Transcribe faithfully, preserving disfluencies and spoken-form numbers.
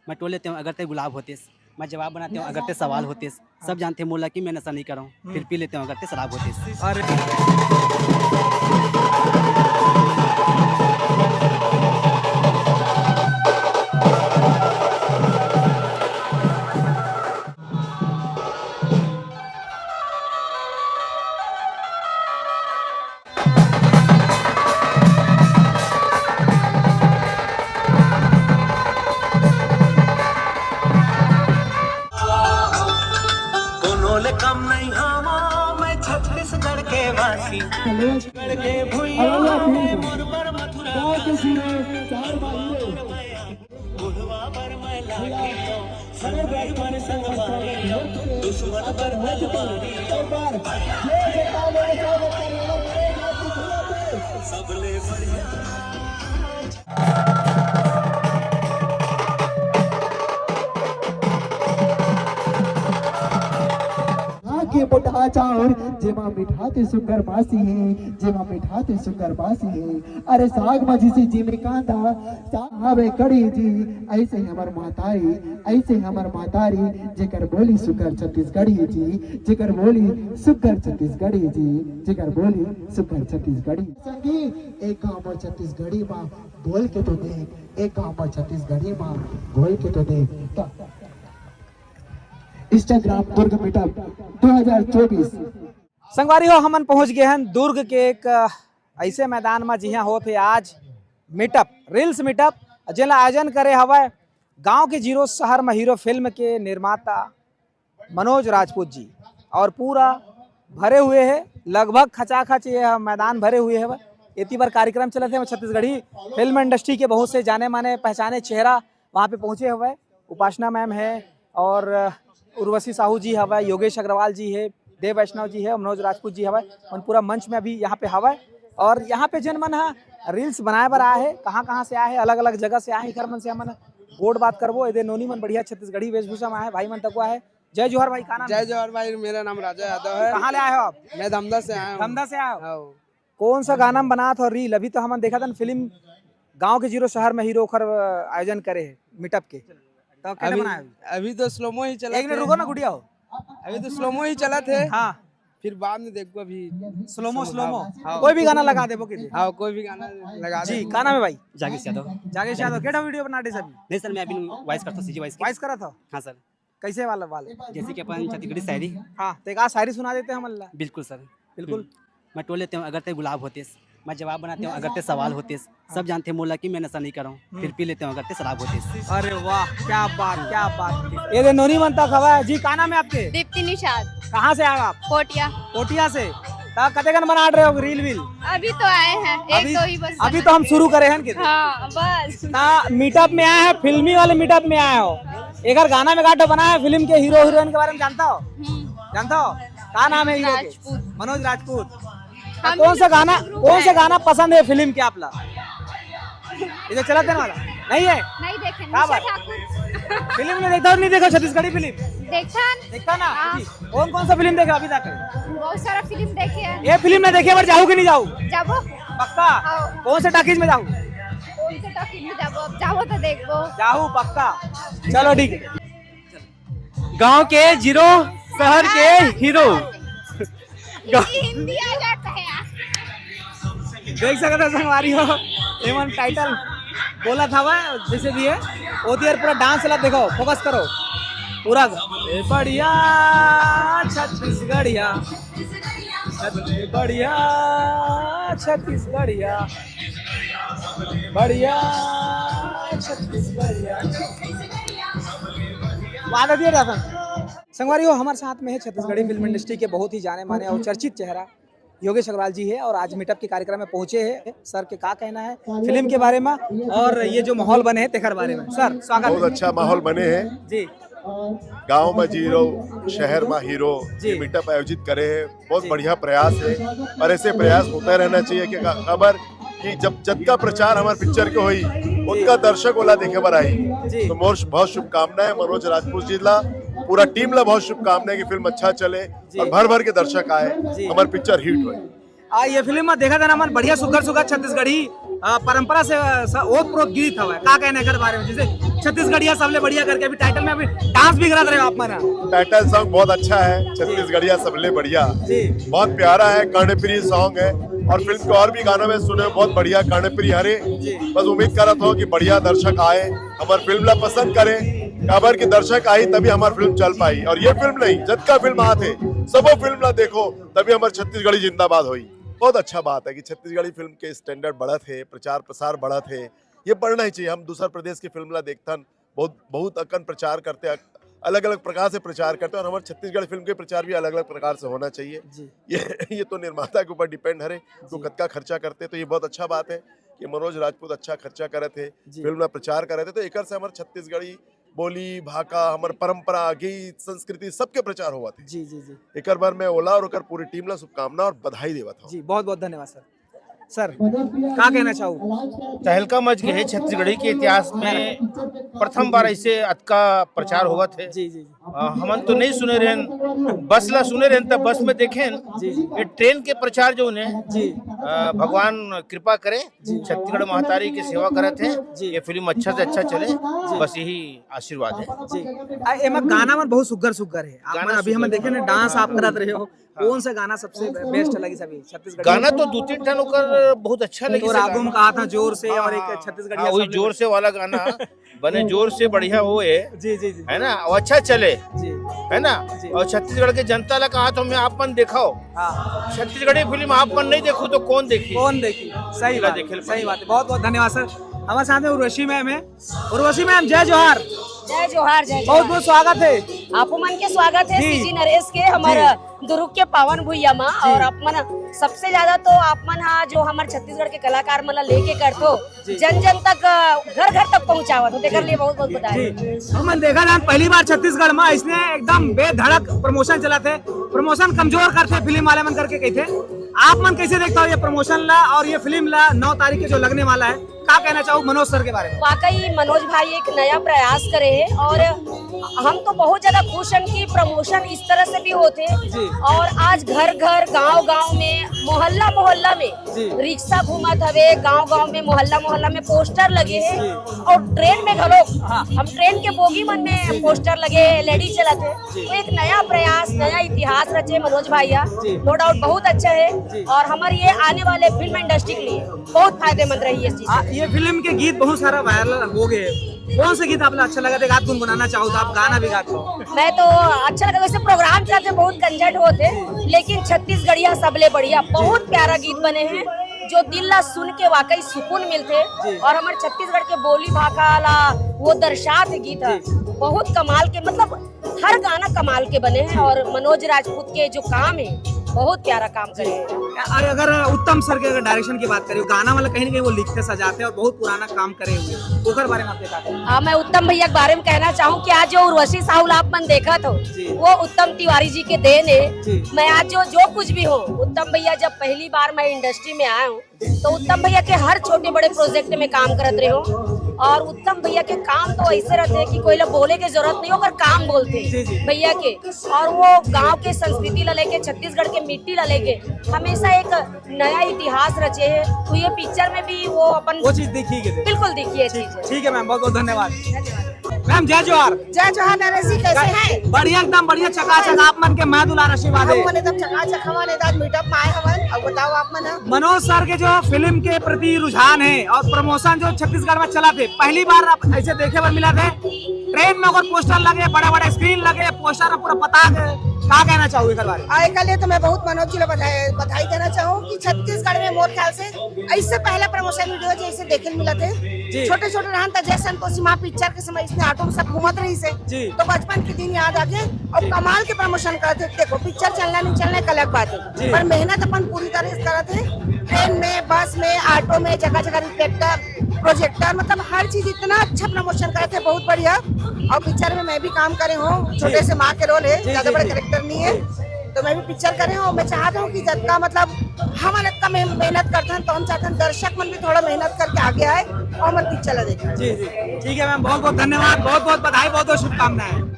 मैं टोल लेते हूँ अगर ते गुलाब होतेस। मैं जवाब बनाते हूँ अगर ते सवाल होतेस। सब जानते मोला कि मैं नशा नहीं करूँ, फिर पी लेते हूँ अगर ते शराब होतेस। अरे कोनो ले कम नहीं हवा, मैं छत्तीसगढ़ के वासी। छत्तीसगढ़ के भुइया में मुरबर मथुरा काशी। बुढ़वा बर मैं लागी, संगई बर संगवारी, दुश्मन बर तलवारी। सबले बढ़िया। यहाँ के मोटहा चाउर, जेमा मिठाथे सुग्घर बासी हे, जेमा मिठाथे सुग्घर बासी हे। अरे साग म जिसे जिमे कांदा, साग हवे कड़ी जी, ऐसे हमर महतारी, ऐसे हमर महतारी, जेकर बोली सुग्घर छत्तीसगढ़ी जी, जेकर बोली सुग्घर छत्तीसगढ़ी जी, जेकर बोली सुग्घर छत्तीसगढ़ी। संगी, एक गाँव मोर छत्तीसगढ़ी मा बोल के तो देख, एक गाँव मोर छत्तीसगढ़ी मा बोल के तो देख। तो Instagram दुर्ग मीटअप दो हज़ार चौबीस। संगवारी हो, हमन पहुंच गए हैं दुर्ग के एक, अ, ऐसे मैदान में, जिहां होत हे आज मीटअप, रील्स मीटअप, जेला आयोजन करे हवय गांव के जीरो शहर में हीरो फिल्म के निर्माता मनोज राजपूत जी, और पूरा भरे हुए है, लगभग खचाखच ये मैदान भरे हुए है। एती बर कार्यक्रम चलत हे, छत्तीसगढ़ी फिल्म इंडस्ट्री के बहुत से जाने माने पहचाने चेहरा वहाँ पे पहुँचे हुए। उपासना मैम है और उर्वशी साहू जी हवय, योगेश अग्रवाल जी है, देव वैष्णव जी है, मनोज राजपूत जी हवय, उन पूरा मंच में अभी यहाँ पे हवय। और यहाँ पे जन मन ह रील्स बनाए बर आए है, कहाँ कहाँ से आए है, अलग अलग जगह से आए है, एकर मन से हमन गोठ बात करबो। एदे नोनी मन बढ़िया छत्तीसगढ़ी वेशभूषा में आए है, भाई मन तको आए है। जय जोहार भाई, का नाम जय है? जोहार भाई, मेरा नाम राजा यादव है। कहाँ ले आए हो आप? मैं धमदा से आया हूँ। धमदा से आए हो? हाँ। कौन सा गाना में बनात हो रील? अभी तो हमन देखत हन फिल्म गांव के जीरो शहर में हीरो ओखर, अ, आयोजन करे है मीटअप के। तो कैसे अभी, बनाए हो? अभी तो स्लोमो ही चलत एक मिनट है। रुको ना गुड़िया हो। अभी तो स्लोमो ही चलत है। हाँ। फिर बाद में देखो अभी। Slomo, slomo. हाँ। कोई भी गाना लगा देबो के। हाँ, कोई भी गाना लगा जी, दे। का नाम है भाई? जागेश यादव। जागेश यादव, केटा वीडियो बना दे सभी? नहीं सर, मैं अभी वॉइस करता हूँ, सीजी वॉइस की। वॉइस करत हो? हाँ सर। कैसे वाला, वाले? जैसे कि अपन छत्तीसगढ़ी शायरी। हाँ, तो एक आध शायरी सुना देते हैं हमन ला। बिल्कुल सर। बिल्कुल। हम्म। मैं टोल लेते हूँ अगर ते गुलाब होतेस, मैं जवाब बनाते हूँ अगर ते सवाल होतेस, सब जानते मोला कि मैं नशा नहीं करूँ, फिर पी लेते हूँ अगर ते शराब होतेस। अरे वाह, क्या बात, क्या बात। ये दे नोनी मन तक हवा है। जी, का नाम है आपके? दीप्ति निषाद। कहाँ से आए हो आप? कोटिया। कोटिया से। तो कते कन बना रहे हो रील वील? अभी तो आए हैं, एक अभी, दो ही बस अभी बना तो हम के। शुरू करे हैं कि हाँ, बस। ना मीटअप में आए हैं, फिल्मी वाले मीटअप में आए हो। एक बार गाना में गाटो बनाया फिल्म के हीरो हीरोइन के बारे में जानता हो? हम्म। जानता हो? का नाम है हीरो के? राजपूत। मनोज राजपूत। हम कौन सा लोग गाना, शुरू कौन सा है। गाना पसंद है फिल्म के आप ला? इधर चला देने वाला नहीं है? नहीं देखे, का निशा बात? ठाकुर। फिल्म ने देखता और नहीं देखा छत्तीसगढ़ी फिल्म? देखा न? देखता ना? हाँ। जी। कौन कौन सा फिल्म देखा अभी तक? बहुत सारा फिल्म देखे हैं। ये फिल्म में देखे बार जाहू कि नहीं जाहू? जाबो। पक्का? हाँ। कौन से टाकीज में जाहू? कौन से टाकीज में जाबो? अब जाबो तो देखबो। जाहू पक्का। चलो ठीक है। गांव के जीरो, शहर के हीरो। हिंदी, हिंदी आ जाता है यार। देख सकत हव संगवारी हो, एमन टाइटल बोलत हवय, जैसे भी है, ओती बर पूरा डांस ला देखो, फोकस करो पूरा। ए बढ़िया छत्तीसगढ़िया, छत-, बढ़िया छत्तीसगढ़िया, बढ़िया छत्तीसगढ़िया। वादा दिए रहता। संगवारी हो, हमारे साथ में है छत्तीसगढ़ी फिल्म इंडस्ट्री के बहुत ही जाने माने और चर्चित चेहरा योगेश अग्रवाल जी है और आज मीटअप के कार्यक्रम में पहुंचे हैं। सर के का कहना है फिल्म के बारे में और ये जो माहौल बने है तेकर बारे में? सर, स्वागत बहुत है। अच्छा माहौल बने है। जी। गांव में जीरो, शहर में हीरो, जी। ये मीटअप आयोजित करे है, बहुत जी। बढ़िया प्रयास है और ऐसे प्रयास होता रहना चाहिए। कि खबर कि जब जतका प्रचार हमारे पिक्चर के होई, उतका दर्शक ओला देखे बर आई। जी। तो मोर बहुत शुभकामनाएं मनोज राजपूत जी ला, पूरा टीम ला बहुत शुभकामनाएं कि फिल्म अच्छा चले जी। और भर भर के दर्शक आए, जी। हमारे पिक्चर हिट होए। आ, ये फिल्म में देखा था ना मन, बढ़िया सुघर सुघर छत्तीसगढ़ी अ, परंपरा से, अ, स-, ओत प्रोत गीत हवय, का कहना एकर बारे में? जैसे छत्तीसगढ़िया सबले बढ़िया करके अभी टाइटल में अभी डांस भी करत रहे हो आप मन ह। टाइटल सॉन्ग बहुत अच्छा है, छत्तीसगढ़िया सबले बढ़िया। जी। बहुत प्यारा है, कर्णप्रिय सॉन्ग है। और फिल्म के और भी गाना मैं सुने, बहुत बढ़िया कर्णप्रिय हरे। जी। बस उम्मीद करत हो कि बढ़िया दर्शक आए, हमर फिल्म ला पसंद करे, काबर कि दर्शक आही तभी हमर फिल्म चल पाही। और ये फिल्म नहीं, जतका फिल्म आत हे, सबो फिल्म ला देखो, तभी हमर छत्तीसगढ़ी जिंदाबाद होही। बहुत अच्छा बात है कि छत्तीसगढ़ी फिल्म के स्टैंडर्ड बढ़त हे, प्रचार प्रसार बढ़त हे, ये बढ़ना ही चाहिए। हम दूसर प्रदेश के फिल्म ला देखथन, बहुत, बहुत अकन प्रचार करते, अलग-अलग प्रकार से प्रचार करते, और हमर छत्तीसगढ़ फिल्म के प्रचार भी अलग-अलग प्रकार से होना चाहिए। जी। ये, ये तो निर्माता के ऊपर डिपेंड हरे कि वो जी। कतका खर्चा करते, तो ये बहुत अच्छा बात है कि मनोज राजपूत अच्छा खर्चा करत हे, जी। फिल्म ला प्रचार करत हे, तो एकर से हमर छत्तीसगढ़ी बोली, भाखा, हमर परंपरा, गीत, संस्कृति सबके प्रचार होवत हे। जी, जी, जी। एकर बर मैं ओला और ओकर पूरी टीम ला शुभकामना और बधाई देवत हूँ। जी, बहुत, बहुत धन्यवाद सर। सर, का कहना चाहू? तहलका मच गए हे छत्तीसगढ़ी के इतिहास में, प्रथम बार ऐसे अतका प्रचार होवत हे। जी, जी, जी। अ, हमन तो नहीं सुने रहेन, बस ला सुने रहेन, तब बस में देखेन। जी, जी। ये ट्रेन के प्रचार जो उन्हें, जी। अ, भगवान कृपा करे, जी। छत्तीसगढ़ महतारी के सेवा करत हे, जी। ये फिल्म अच्छा से अच्छा चले, जी। बस यही आशीर्वाद है। जी। आ, एमा गाना मन बहुत सुग्घर सुग्घर हे। आप गाना मन अभी हमन सुग्घर। देखे ना, डांस आप करत रहे हो, हाँ। कौन सा गाना सबसे बेस्ट लगिस अभी छत्तीसगढ़ में? गाना तो दो तीन ठन ओकर बहुत अच्छा लगिस तोर हे आगू में गाना। कहा था जोर से, हाँ, और एक हाँ, छत्तीसगढ़िया हाँ, वही सबले जोर से वाला गाना, बने जोर से बढ़िया हो ये, जी, जी, जी। है ना, और अच्छा चले, जी। है ना? जी। और छत्तीसगढ़ के जनता ला कहा तो मैं आप मन देखाओ, हाँ। छत्तीसगढ़ी फिल्म आप मन नहीं देखो तो कौन देखी? कौन देखी? सही पूरा बात, देखे ल सही पड़ी। बात है। बहुत बहुत धन्यवाद सर। हमारे साथ में उर्वशी मैम है। उर्वशी मैम, जय जोहार। जय जोहार, जय बहुत जोहार। बहुत स्वागत है। आप मन के स्वागत है जी। सीजी नरेश के, हमारा जी। दुर्ग के पावन भुइया मा। जी। और आप मन सबसे ज्यादा तो आप मन हा जो हमारे छत्तीसगढ़ के कलाकार मन ला लेके करथो, जी। जन जन तक, अ, घर घर तक पहुंचावत हो, तेकर जी। लिए बहुत बहुत बधाई। जी। हमन देखा था पहली बार छत्तीसगढ़ में इसने एकदम बेधड़क प्रमोशन चला थे, प्रमोशन कमजोर करते फिल्म वाले मन करके कहते। आप मन कैसे देखता हो ये प्रमोशन ला और ये फिल्म ला नौ तारीख के जो लगने वाला है, का कहना चाहू मनोज सर के बारे में? वाकई मनोज भाई एक नया प्रयास करे है और हम तो बहुत ज्यादा खुश हन कि प्रमोशन इस तरह से भी होते जी। और आज घर घर, गांव गांव में, मोहल्ला मोहल्ला में जी। रिक्शा घूमत हवे, गांव गांव में, मोहल्ला मोहल्ला में पोस्टर लगे हैं जी। और ट्रेन में घलो हाँ। हम ट्रेन के बोगी मन में जी। पोस्टर लगे, लेडीज चलत है। जी। तो एक नया प्रयास, नया इतिहास रचे मनोज भैया, जी। नो डाउट बहुत अच्छा है जी। और हमारी ये आने वाले फिल्म इंडस्ट्री के लिए बहुत फायदेमंद रही है इस चीज से। हाँ, ये फिल्म के गीत बहुत सारा वायरल हो गए, कौन से गीत आपला अच्छा लगा थे, आप गुनगुनाना चाहो तो आप गाना भी गाते हो? मैं तो अच्छा लगा, वैसे प्रोग्राम चलत हे, बहुत कंजट होत हे, लेकिन छत्तीसगढ़िया सबले बढ़िया, बहुत प्यारा गीत बने हैं, जो दिल ला सुन के वाकई सुकून मिलथे। जी। और हमारे छत्तीसगढ़ के बोली भाखा ला वो दर्शात हे गीत ह। जी। बहुत कमाल के, मतलब हर गाना कमाल के बने हैं जी। और मनोज राजपूत के जो काम है बहुत प्यारा काम करे हैं। और अगर उत्तम सर के अगर डायरेक्शन की बात करें, गाना वाला कहीं ना कहीं वो लिखते सजाते हैं और बहुत पुराना काम करे हुए, ओकर बारे में आप बता दें। हाँ, मैं उत्तम भैया के बारे में कहना चाहूँ कि आज जो उर्वशी साहू ला आप मन देखत हो, जी। वो उत्तम तिवारी जी के देन है। जी। मैं आज जो, जो कुछ भी हूँ, उत्तम भैया जब पहली बार मैं इंडस्ट्री में आया हूँ, तो उत्तम भैया के हर छोटे बड़े प्रोजेक्ट में काम करत रहे हो और उत्तम भैया के काम तो ऐसे रहते हैं कि कोई ला बोले के जरूरत नहीं हो, ओकर काम बोलते हैं जी, जी। भैया के। और वो गांव के संस्कृति ला लेके, छत्तीसगढ़ के मिट्टी ला लेके हमेशा एक नया इतिहास रचे है। तो ये पिक्चर में भी वो अपन वो चीज देखी गई। बिल्कुल देखी है ठीक, चीज। ठीक है मैम, बहुत बहुत धन्यवाद। धन्यवाद। मैम, जय जोहार। जय जोहार नरेश जी, कैसे हैं? बढ़िया, एकदम बढ़िया, चकाचक। आप मन के मैं दुलार आशीर्वाद हम है। मन एकदम चकाचक हवन, एकदम मीटअप में आए हवन। अब बताओ आप मन। मनोज सर के जो फिल्म के प्रति रुझान है और प्रमोशन जो छत्तीसगढ़ में चला थे, पहली बार आप ऐसे देखे बर मिला थे। ट्रेन में अगर पोस्टर लगे, बड़े बड़े स्क्रीन लगे, पोस्टर में पूरा पता के, का कहना चाहू एकर बारे में? आ, एकर लिए तो मैं बहुत मनोज जी ला बधाई, बधाई देना चाहूँ कि छत्तीसगढ़ में मोर ख्याल से ऐसे पहला प्रमोशन वीडियो जैसे देखे मिला थे। जी। छोटे छोटे रहन त जय संतोषी माँ पिक्चर के समय इसने ऑटो में सब घूमत रही से। जी। तो बचपन के दिन याद आ गए और कमाल के प्रमोशन करत हे। देखो पिक्चर चलना नहीं चलना एक अलग बात है, जी। पर मेहनत अपन पूरी तरह से करत हे। ट्रेन में, बस में, ऑटो में, जगह जगह रिफ्लेक्टर, प्रोजेक्टर, मतलब हर चीज इतना अच्छा प्रमोशन करत हे, बहुत बढ़िया। और पिक्चर में मैं भी काम करे हूँ, छोटे जी। से माँ के रोल है, जी, ज्यादा जी, बड़े जी। कैरेक्टर नहीं है। जी। तो मैं भी पिक्चर करे हूँ, मैं चाहता हूँ कि जतका मतलब हम जतका मेह-, मेहनत करते हैं, तो हम चाहते हैं दर्शक मन भी थोड़ा मेहनत करके आगे आए और हमारे पिक्चर ला देखे। जी, जी, ठीक है मैम, बहुत बहुत धन्यवाद, बहुत बहुत बधाई, बहुत बहुत शुभकामनाएं।